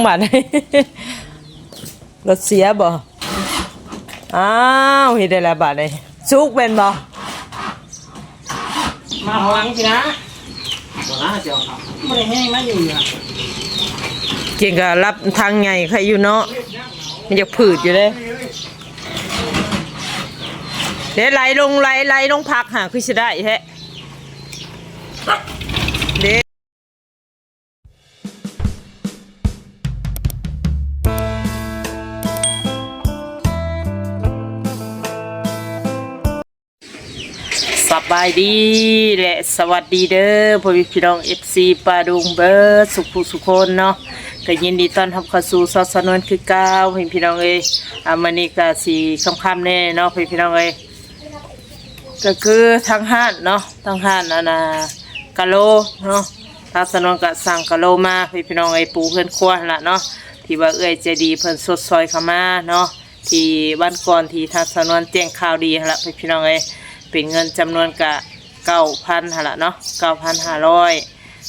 ອັນນີ້ ລົດເສຍບໍ່? ອ້າວ ເຮັດໄດ້ລະບາດນີ້ ສຸກແມ່ນບໍ່? ມາທາງຫຼັງພີ້ນະ ບໍ່ນະ ເຈົ້າ ບໍ່ໄດ້ແຮງນະ ຢູ່ນີ້ນະ ເກັ່ງກະລັບທາງໃຫຍ່ໃຄຢູ່ເນາະ ມັນຢາກຜືດຢູ່ເດ້ ເດ້ ໄຫຼລົງ ໄຫຼ ໄຫຼລົງພັກຫາ ຄືຊິໄດ້ແທ້ ເດ້. ສະບາຍດີ ແລະ ສະຫວັດດີເດີ ພໍ່ແມ່ພີ່ນ້ອງ ເອັຟຊີ ປາດຸງ ເບິດສຸກຜູ້ສຸກຄົນເນາະ ກໍຍິນດີຕ້ອນຮັບເຂົ້າສູ່ຊ່ອງສາວນວນຄືເກົ່າ ພີ່ນ້ອງເອີຍ. ອາ ມື້ນີ້ກໍຊິຄ່ຳໆແດ່ເນາະ ພີ່ນ້ອງເອີຍ. ກໍຄືທາງຮ້ານເນາະ ທາງຮ້ານອັນນ່າ ກະໂລເນາະ ທາງສາວນວນກໍສັ່ງກະໂລມາ ພີ່ນ້ອງເອີຍ ປູເຮືອນຄົວຫັ້ນລະເນາະ ທີ່ວ່າເອື້ອຍໃຈດີເພິ່ນຊົດຊ່ອຍເຂົ້າມາເນາະ ທີ່ວັນກ່ອນທີ່ທາງສາວນວນແຈ້ງຂ່າວດີຫັ້ນລະ ພີ່ນ້ອງເອີຍ ເປັນເງິນຈຳນວນກະເກົ້າພັນຫັ້ນລະເນາະ ເກົ້າພັນຫ້າຮ້ອຍ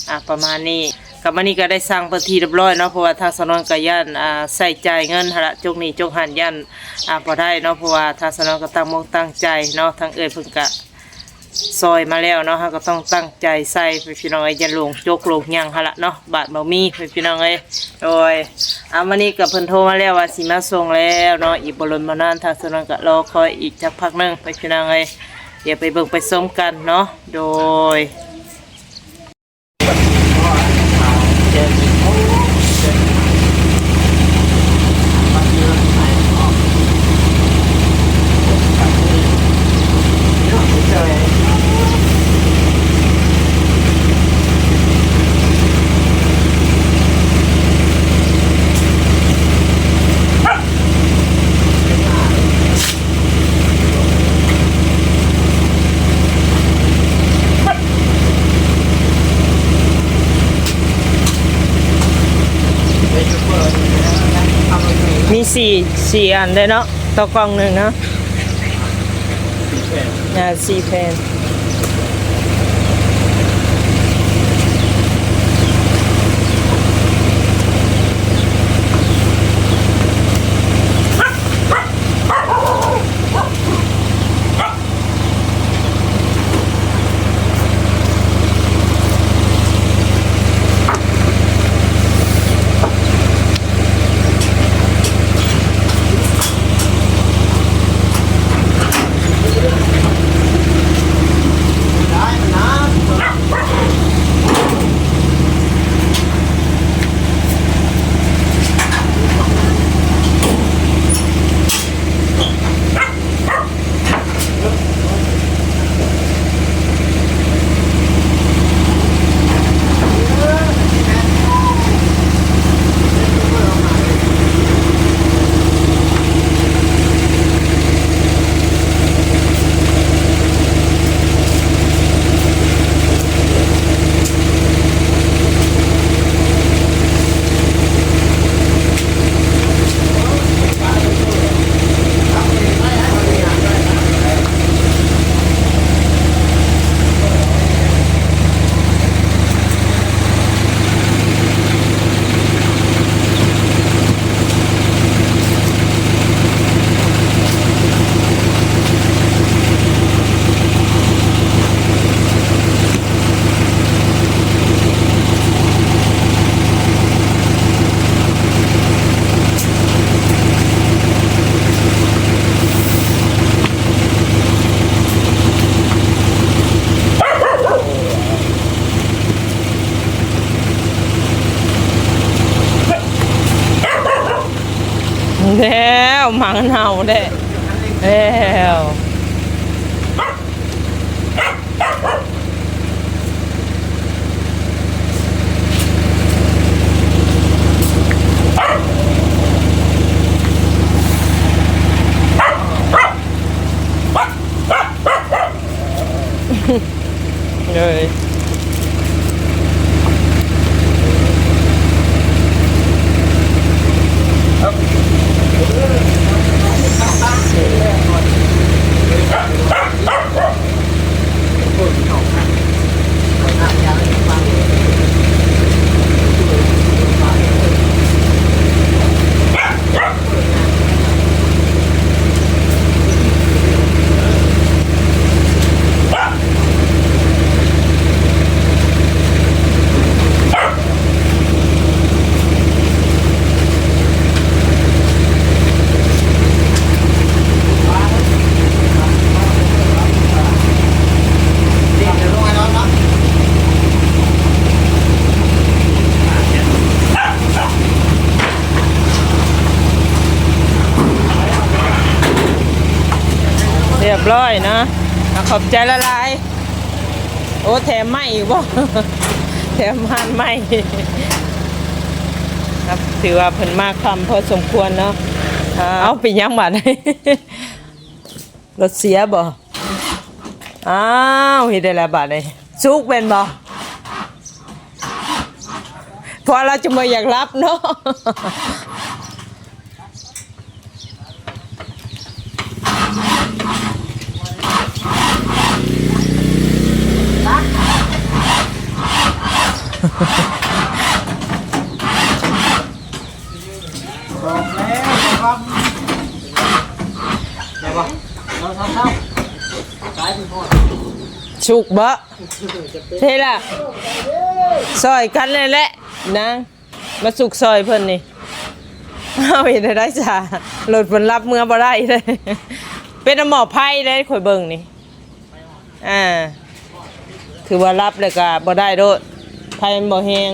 ອ່າ ປະມານນີ້. ກໍມື້ນີ້ກໍໄດ້ສັ່ງເປັນທີ່ຮຽບຮ້ອຍເນາະ ເພາະວ່າທາງສາວນວນກໍຢ້ານ ອ່າ ໃຊ້ຈ່າຍເງິນຫັ້ນລະ ຈົກໜີ້ຈົກຫັ້ນ ຢ້ານ ອ່າ ບໍ່ໄດ້ເນາະ ເພາະວ່າທາງສາວນວນກໍຕັ້ງອົກຕັ້ງໃຈເນາະ ທາງເອື້ອຍເພິ່ນກໍຊ່ອຍມາແລ້ວເນາະ ເຮົາກໍຕ້ອງຕັ້ງໃຈໃສ່ ພີ່ນ້ອງເອີຍ ຢ່າຫຼົງຈົກຫຼົງຫຍັງຫັ້ນລະເນາະ ບາດບໍ່ມີ ພີ່ນ້ອງເອີຍ. ໂດຍ ອ່າ ມື້ນີ້ກໍເພິ່ນໂທມາແລ້ວວ່າຊິມາສົ່ງແລ້ວເນາະ ອີກບໍ່ດົນບໍ່ນານ ທາງສາວນວນກໍລໍຄອຍອີກຈັກພັກໜຶ່ງ ພີ່ນ້ອງເອີຍ. ດຽວໄປເບິ່ງໄປຊົມກັນເນາະ ໂດຍ. ມີສີ່ ສີ່ອັນເດ້ເນາະ ຕໍ່ກ່ອງໜຶ່ງເນາະ ອ່າ ສີ່ແຜ່ນ. ແລ້ວ ໝາເຫົ່າແທ້ ແລ້ວ. ເລີຍ. ເ ຮຽບຮ້ອຍເນາະ ອາ ຂອບໃຈຫຼາຍໆ. ໂອ້ ແຖມໄມ້ອີກບໍ່? ແຖມພານໄມ້. ຄັບ ຖືວ່າເພິ່ນມາຄ່ຳພໍສົມຄວນເນາະ. ເອົາ ເປັນຫຍັງບາດນີ້? ລົດເສຍບໍ່? ອ້າວ ເຮັດໄດ້ລະບາດນີ້. ສຸກແມ່ນບໍ່? ເພາະວ່າລາວຈະບໍ່ຢາກຫຼັບເນາະ. ສຸກບໍ່? ເທລະ ຊ່ອຍກັນແຫຼະນາງ ມາສຸກຊ່ອຍເພິ່ນນີ້. ເຮົາເຮັດໃຫ້ໄດ້ຊະ ລົດເພິ່ນລັບເມືອບໍ່ໄດ້ເດ້. ເປັນນຳໝໍ້ໄຟເດ້ ຂ້ອຍເບິ່ງນີ້. ອ່າ ຖືວ່າລັບແລ້ວກະບໍ່ໄດ້ໂລດ ໄຟມັນບໍ່ແຮງ.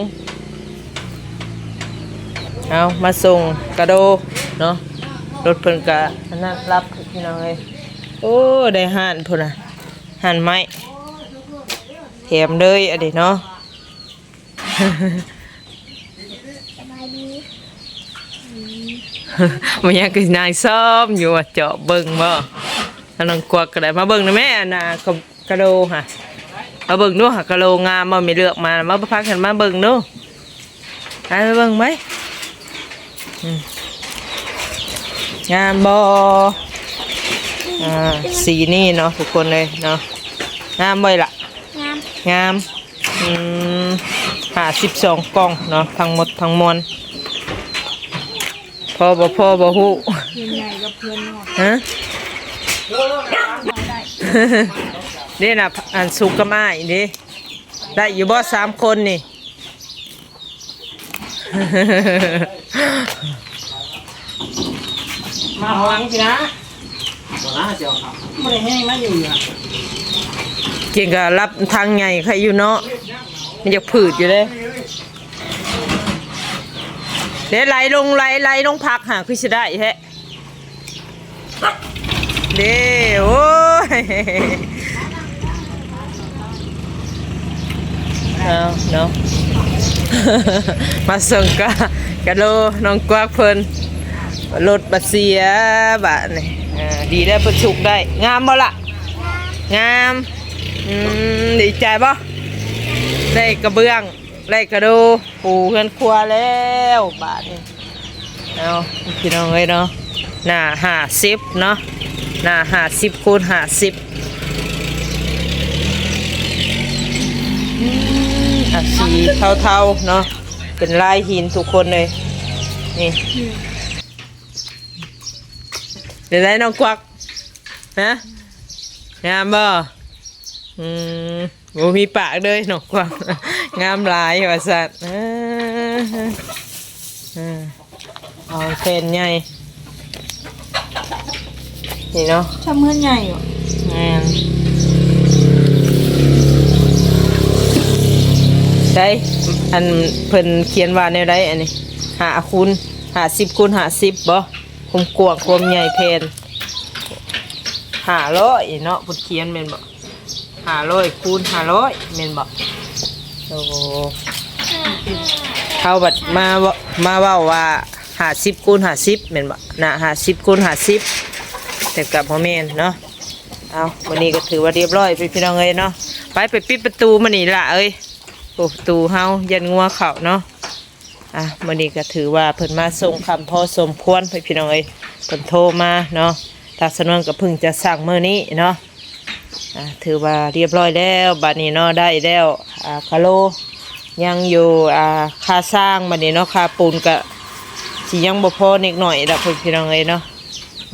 ເອົາ ມາສົ່ງກະໂດເນາະ ລົດເພິ່ນກະອັນນັ້ນ ລັບ ພີ່ນ້ອງເອີຍ. ໂອ້ ໄດ້ຮ້ານພຸ້ນນະ ຮ້ານໄມ້ ແຖມເລີຍອັນນີ້ເນາະ. ສະບາຍດີ. ມັນຍັງຄືນາງຊອມຢູ່ວ່າ ເຈາະເບິ່ງບໍ່? ອັນນ້ອງກວັກກໍໄດ້ ມາເບິ່ງນະແມ່ ອັນນ່າ ກະ ກະໂດຫະ ມາເບິ່ງດູຫະ ກະໂດງາມບໍ່? ແມ່ເລືອກມາ ມາພາກັນມາເບິ່ງດູ ໄປເບິ່ງໄປ. ອືມ ງາມບໍ່? ອ່າ ສີນີ້ເນາະ ທຸກຄົນເລີຍເນາະ. ງາມບໍ່ລະ? ງາມ ງາມ. ອືມ ຫ້າສິບສອງກ່ອງເນາະ ທັງໝົດທັງມວນ. ພໍບໍ່ພໍບໍ່ຮູ້ ເພື່ອນໃຫຍ່ກັບເພື່ອນນ້ອຍ ຮະ? ເດ້ນະ ອັນສຸກກັບອ້າຍເດ້ ໄດ້ຢູ່ບໍ່ສາມຄົນນີ້? ມາຫອງຊິນະ ບໍ່ນະ ຊິເອົາເຂົ້າ ບໍ່ໄດ້ແຮງນະ ຢູ່ຢູ່ ເກັ່ງກະລັບທາງໃຫຍ່ໃຄຢູ່ເນາະ ມັນຢາກຜືດຢູ່ເດ້. ເດ້ ໄຫຼລົງ ໄຫຼ ໄຫຼລົງພັກຫາ ຄືຊິໄດ້ແທ້. ເດ້ ໂອ້ຍ ເອົາເນາະ ມາສົ່ງກະ ກະໂລນ້ອງກວັກເພິ່ນ ລົດບາດເສຍບາດນີ້. ເອີ ດີແລ້ວເພິ່ນສຸກໄດ້. ງາມບໍ່ລະ? ງາມ. ອືມ ດີໃຈບໍ່? ໄດ້ກະເບື້ອງ ໄດ້ກະໂດປູເຮືອນຄົວແລ້ວບາດນີ້. ເອົາ ພີ່ນ້ອງເອີຍເນາະ ໜ້າຫ້າສິບເນາະ ໜ້າຫ້າສິບຄູນຫ້າສິບ. ອືມ ອ່າ ສີເທົາໆເນາະ ເປັນລາຍຫີນທຸກຄົນເລີຍນີ້. ອືມ ເປັນໃດນ້ອງກວັກ? ຮະ ງາມບໍ່? ອືມ ບໍ່ມີປາກເລີຍນ້ອງກວາງ ງາມຫຼາຍວ່າຊັ້ນ. ເອີ ເອີ ເອົາແຜ່ນໃຫຍ່ນີ້ເນາະ ຊຳເຮືອນໃຫຍ່ຢູ່. ແມ່ນ ໃສ ອັນເພິ່ນຂຽນວ່າແນວໃດອັນນີ້? ຫ້າຄູນ ຫ້າສິບຄູນຫ້າສິບບໍ່? ຄວາມກວ້າງຄວາມໃຫຍ່ແຜ່ນ ຫ້າຮ້ອຍເນາະ ເພິ່ນຂຽນແມ່ນບໍ່? ຫ້າຮ້ອຍຄູນຫ້າຮ້ອຍແມ່ນບໍ່? ໂອ້ ເຮົາບັດມາເວົ້າ ມາເວົ້າວ່າຫ້າສິບຄູນຫ້າສິບແມ່ນບໍ່? ໜ້າຫ້າສິບຄູນຫ້າສິບ ແຕ່ກໍບໍ່ແມ່ນເນາະ. ເອົາ ມື້ນີ້ກໍຖືວ່າຮຽບຮ້ອຍ ພີ່ນ້ອງເອີຍເນາະ. ໄປ ໄປປິດປະຕູມື້ນີ້ຫຼ້າເອີຍ. ໂອ້ ປະຕູເຮົາຢ້ານງົວເຂົ້າເນາະ. ອ່ະ ມື້ນີ້ກໍຖືວ່າເພິ່ນມາສົ່ງຄ່ຳພໍສົມຄວນ ພີ່ນ້ອງເອີຍ ເພິ່ນໂທມາເນາະ. ທາງສະໜວນກໍເພິ່ງຈະສັ່ງມື້ນີ້ເນາະ. ອ່າ ຖືວ່າຮຽບຮ້ອຍແລ້ວບາດນີ້ເນາະ ໄດ້ແລ້ວ ອ່າ ຄາໂລ ຍັງຢູ່ ອ່າ ຄ່າສ້າງບາດນີ້ເນາະ ຄ່າປູນກໍຊິຍັງບໍ່ພໍນິດໜ້ອຍດອກ ພີ່ນ້ອງເອີຍເນາະ.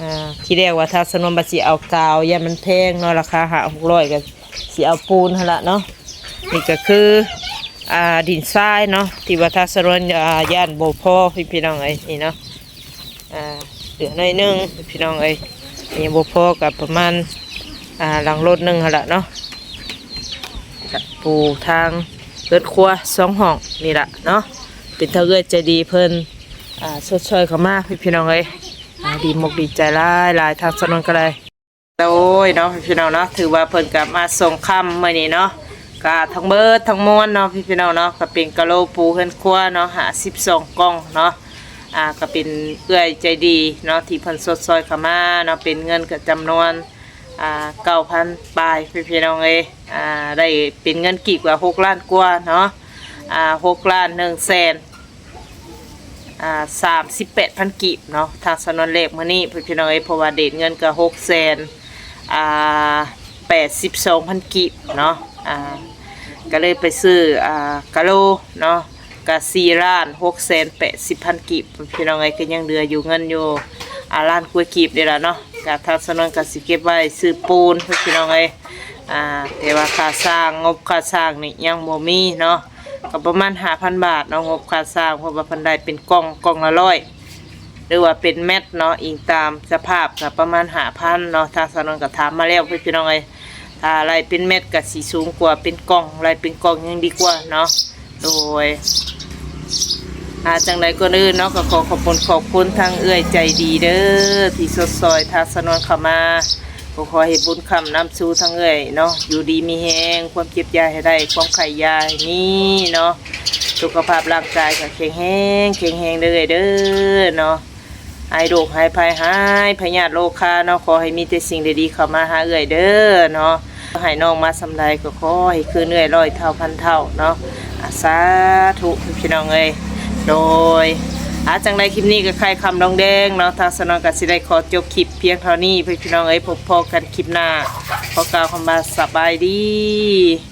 ອ່າ ທີແລກວ່າທາງສະໜວນວ່າຊິເອົາກາວ ຢ້ານມັນແພງເນາະ ລາຄາຫ້າຫົກຮ້ອຍ ກໍຊິເອົາປູນຫັ້ນລະເນາະ. ນີ້ກໍຄື ອ່າ ດິນຊາຍເນາະ ທີ່ວ່າທາງສະໜວນ ອ່າ ຢ້ານບໍ່ພໍ ພີ່ນ້ອງເອີຍ ນີ້ເນາະ. ອ່າ ເຫຼືອໜ້ອຍໜຶ່ງພີ່ນ້ອງເອີຍ ຍັງບໍ່ພໍກໍປະມານ ອ່າ ຫຼັງລົດໜຶ່ງຫັ້ນລະເນາະ. ກະປູທາງເຮືອນຄົວສອງຫ້ອງນີ້ລະເນາະ ເປັນທາງເອື້ອຍໃຈດີເພິ່ນ ອ່າ ຊົດຊ່ອຍເຂົ້າມາ ພີ່ນ້ອງເອີຍ. ອ່າ ດີມົກດີໃຈຫຼາຍໆ ທາງສະໜວນກໍໄດ້ ໂອ້ຍເນາະ ພີ່ນ້ອງເນາະ ຖືວ່າເພິ່ນກໍມາສົ່ງຄຳມື້ນີ້ເນາະ ກໍທັງເບິດທັງມວນເນາະ ພີ່ນ້ອງເນາະ ກໍເປັນກະໂຫຼປູເຮືອນຄົວເນາະ ຫ້າສິບສອງກ່ອງເນາະ ອ່າ ກໍເປັນເອື້ອຍໃຈດີເນາະ ທີ່ເພິ່ນຊົດຊ່ອຍເຂົ້າມາເນາະ ເປັນເງິນກໍຈຳນວນ ອ່າ ເກົ້າພັນປາຍ ພີ່ນ້ອງເອີຍ ອ່າ ໄດ້ເປັນເງິນກີບກໍຫົກລ້ານກວ່າເນາະ ອ່າ ຫົກລ້ານໜຶ່ງແສນ ອ່າ ສາມສິບແປດພັນກີບເນາະ ທາງສະໜວນແລກມື້ນີ້ ພີ່ນ້ອງເອີຍ ເພາະວ່າເດດເງິນກໍຫົກແສນ ອ່າ ແປດສິບສອງພັນກີບເນາະ ອ່າ ກໍເລີຍໄປຊື້ ອ່າ ກະໂຫຼເນາະ ກໍສີ່ລ້ານຫົກແສນແປດສິບພັນກີບ ພີ່ນ້ອງເອີຍ ກໍຍັງເຫຼືອຢູ່ເງິນຢູ່ ອ່າ ລ້ານກວ່າກີບນີ້ລະເນາະ ກໍທາງສະໜວນກໍຊິເກັບໄວ້ຊື້ປູນ ພີ່ນ້ອງເອີຍ ອ່າ ແຕ່ວ່າຄ່າສ້າງ ງົບຄ່າສ້າງນີ້ຍັງບໍ່ມີເນາະ ກໍປະມານຫ້າພັນບາດເນາະ ງົບຄ່າສ້າງ ເພາະວ່າເພິ່ນໄດ້ເປັນກ່ອງ ກ່ອງລະຮ້ອຍ ຫຼືວ່າເປັນແມັດເນາະ ອີງຕາມສະພາບກໍປະມານຫ້າພັນເນາະ ທາງສະໜວນກໍຖາມມາແລ້ວ ພີ່ນ້ອງເອີຍ ຖ້າໄລ່ເປັນແມັດກໍຊິສູງກວ່າເປັນກ່ອງ ໄລ່ເປັນກ່ອງຍັງດີກວ່າເນາະ ໂດຍ ອ່າ ຈັ່ງໃດກ່ອນອື່ນເນາະ ກໍຂໍຂອບຄຸນຂອບຄຸນທາງເອື້ອຍໃຈດີເດີ ທີ່ຊົດຊ່ອຍທາງສະໜວນເຂົ້າມາ ກໍຂໍໃຫ້ບຸນຄ້ຳນຳ ສູ່ທາງເອື້ອຍເນາະ ຢູ່ດີມີແຮງ ຄວາມເຈັບຢ່າໃຫ້ໄດ້ ຄວາມໄຂ້ຢ່າໃຫ້ມີເນາະ ສຸຂະພາບຮ່າງກາຍກໍແຂງແຮງ ແຂງແຮງເດີເອື້ອຍເດີເນາະ ຫາຍໂລກຫາຍໄພ ຫາຍພະຍາດໂລຄາເນາະ ຂໍໃຫ້ມີແຕ່ສິ່ງດີໆເຂົ້າມາຫາເອື້ອຍເດີເນາະ ໃຫ້ນ້ອງມາສ່ຳໃດກໍຂໍໃຫ້ຄືນເອື້ອຍຮ້ອຍເທົ່າພັນເທົ່າເນາະ ອາ ສາທຸ ພີ່ນ້ອງເອີຍ ໂດຍ ອາ ຈັ່ງໃດຄລິບນີ້ກໍຄ້າຍຄ່ຳລົງແດງເນາະ ທາງສະໜວນກໍຊິໄດ້ຂໍຈົບຄລິບພຽງເທົ່ານີ້ ພີ່ນ້ອງເອີຍ ພົບພໍ້ກັນຄລິບໜ້າ ຂໍກ່າວຄຳວ່າສະບາຍດີ.